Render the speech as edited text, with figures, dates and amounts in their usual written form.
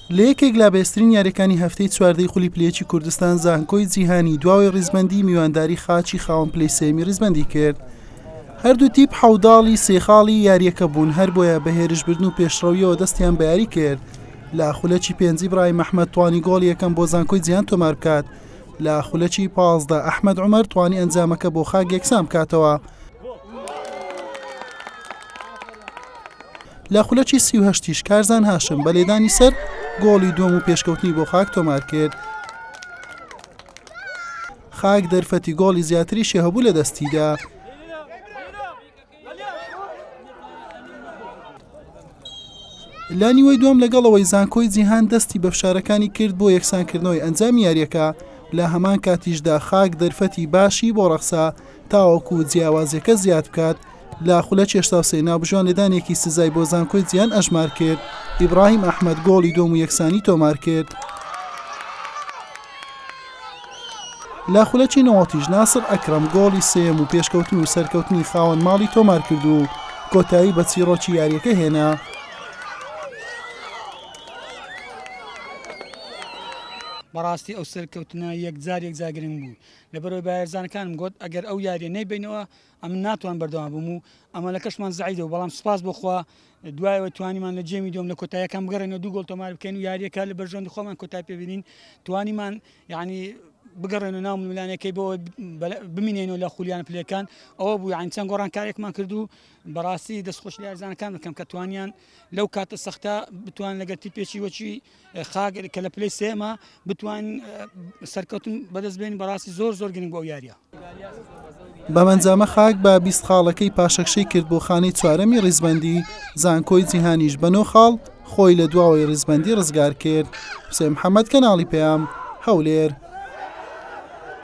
لە یەکێک لە بەهێزترین یاریەکانی هەفتەی چواردەی خولی پلەیەکی کوردستان زانکۆی جیهانی دواوەی ڕیزبەندی میوانداری خاچی خاوەن پلەی سێمی ڕیزبەندی کرد. هەردوو تیپ حەوداڵی سێ خاڵی یاریەکە بوون هەربۆیە بە هێرشبردن و پێشڕەویەوە دەستیان بە یاری کرد. لە خولەکی پێنجی برایم ئەحمەد توانی گۆڵی یەکەم بۆ زانکۆی جیهان تۆمار بکات. لە خولەکی 15 ئەحمەد عومەر توانی ئەنجامەکە بۆ خاک یەکسان بکاتەوە. لە خولەکی 38 یش کارزان هاشم بە لێدانی سەر گۆڵی دووەم و پێشکەوتنی بۆ خاک تۆمار کرد. خاک دەرفەتی گۆڵی زیاتریشی هەبوو لە دەستیدا. لە نیوەی دووەم لەگەڵ ئەوەی زانکۆی جیهان دەستی بە فشارەکانی کرد بۆ یەکسانکردنەوەی ئەنجامی یاریەکە لە هەمان کاتیشدا خاک دەرفەتی باشی بۆ ڕەخسا تاوەکو جیاوازیەکە زیاد بکات لە خولەکی 83 ناوبژیوان لێدانێکی سزای بۆ زانکۆی جیهان ئەژمار کرد ئیبراهیم ئەحمەد گۆڵی دووەم و یەکسانی تۆمار کرد. لە خولەکی نەوەتیش ناسڕ ئەکرەم گۆڵی سێیەم و پێشکەوتن و سەرکەوتنی خاوەن ماڵی تۆمارکرد و کۆتایی بە چیڕۆکی یارییەکە هێنا. بەڕاستی ئەو سەرکەوتنە یەکجار یەکجار گرنگ بوو لەبەرئەوەی بە یاریزانەکانم گوت ئەگەر ئەو یاریە نەیبەینەوە ئەمن ناتوان بەردەوام بم و ئەمەلەکەشمان زەعیدە و بەڵام سوپاس بۆ خوا دوایەوە توانیمان لە جێمی دووەم لە کۆتاییەکان بگەڕێنەوە دوو گۆڵ تۆمار بکەین و یاریەکە لە بەرژەوەندی خۆمان کۆتای پێبینین توانیمان یعنی بگەڕێنەوە ناو ململانێکەی بۆ بمینێنەوە لە خولیان پلەکان ئەوە بوو یعنی چەند گۆڕانکارێکمان کرد و بەڕاستی دەستخۆش لە یاریزانەکان بکەم کە توانیان لەو کاتە سەختە بتوان لەگەر تیپێکی وەکی خاک کە لە پلەی سێمە بتوان سەرکەوتن بەدەست بێنین بەڕاستی زۆر زۆر گرنگ بۆ ئەو یاریە. بەم ئەنجامە خاک بە 20 خاڵەکەی پاشەکشەی کرد بۆ خانەی چوارەمی ڕیزبەندی، زانکۆی جیهانیش بە نۆ خاڵ خۆی لە دواوەی ڕیزبەندی ڕزگار کرد. حوسێن محەمەد، کەناڵی پەیام، هەولێر.